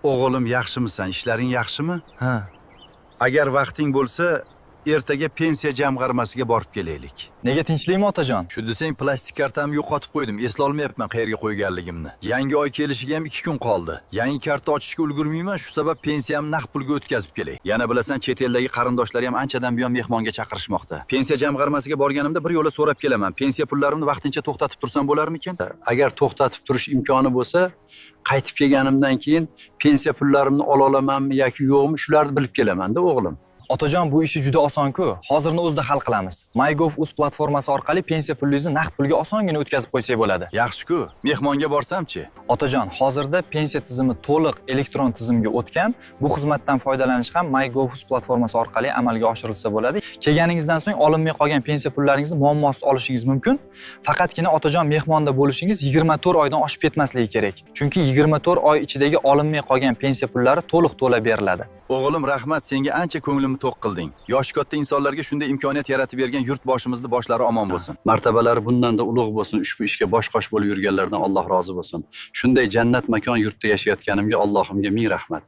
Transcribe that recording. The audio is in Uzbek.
O'g'lim, yaxshimisan? Ishlaring yaxshimi? Ha. Agar vaqting bo'lsa, ertaga pensiya jamg'armasiga borib kelaylik. Nega, tinchlikmi, otajon? Shu desang, plastik kartamni yo'qotib qo'ydim. Eslolmayapman qayerga qo'yganligimni. Yangi oy kelishiga ham 2 kun qoldi. Yangi karta ochishga ulgurmayman, shu sabab pensiyamni naqd pulga o'tkazib kelay. Yana bilasan, chet eldagi qarindoshlar ham anchadan buyon mehmonga chaqirishmoqda. Pensiya jamg'armasiga borganimda bir yo'la so'rab kelaman. Pensiya pullarimni vaqtincha to'xtatib tursam bo'larmikin? Agar to'xtatib turish imkoni bo'lsa, qaytib kelganimdan keyin pensiya pullarimni ola olamanmi yoki yo'qmi, shularni bilib kelaman-da, o'g'lim. Otajon, bu ishi juda oson-ku. Hozirni o'zida hal qilamiz. MyGov.uz platformasi orqali pensiya pulingizni naqd pulga osongina o'tkazib qo'ysak bo'ladi. Yaxshi-ku. Mehmonga borsamchi? Otajon, hozirda pensiya tizimi to'liq elektron tizimga o'tgan. Bu xizmatdan foydalanish ham MyGov.uz platformasi orqali amalga oshirilsa bo'ladi. Kelganingizdan so'ng olinmay qolgan pensiya pullaringizni muammosiz olishingiz mumkin. Faqatgina, otajon, mehmonda bo'lishingiz 24 oydan oshib ketmasligi kerak. Chunki 24 oy ichidagi olinmay qolgan pensiya pullari to'liq to'lab beriladi. O'g'lim, rahmat, senga, ancha ko'nglimni to'q qilding. Yoshi katta insonlarga shunday imkoniyat yaratib bergan yurtboshimizni boshlari omon bo'lsin. Martabalari bundanda ulug' bo'lsin. Ushbu ishga bosh qosh bo'lib yurganlardan Alloh rozi bo'lsin. Shunday jannat makon yurtda yashayotganimga Allohimga ming rahmat.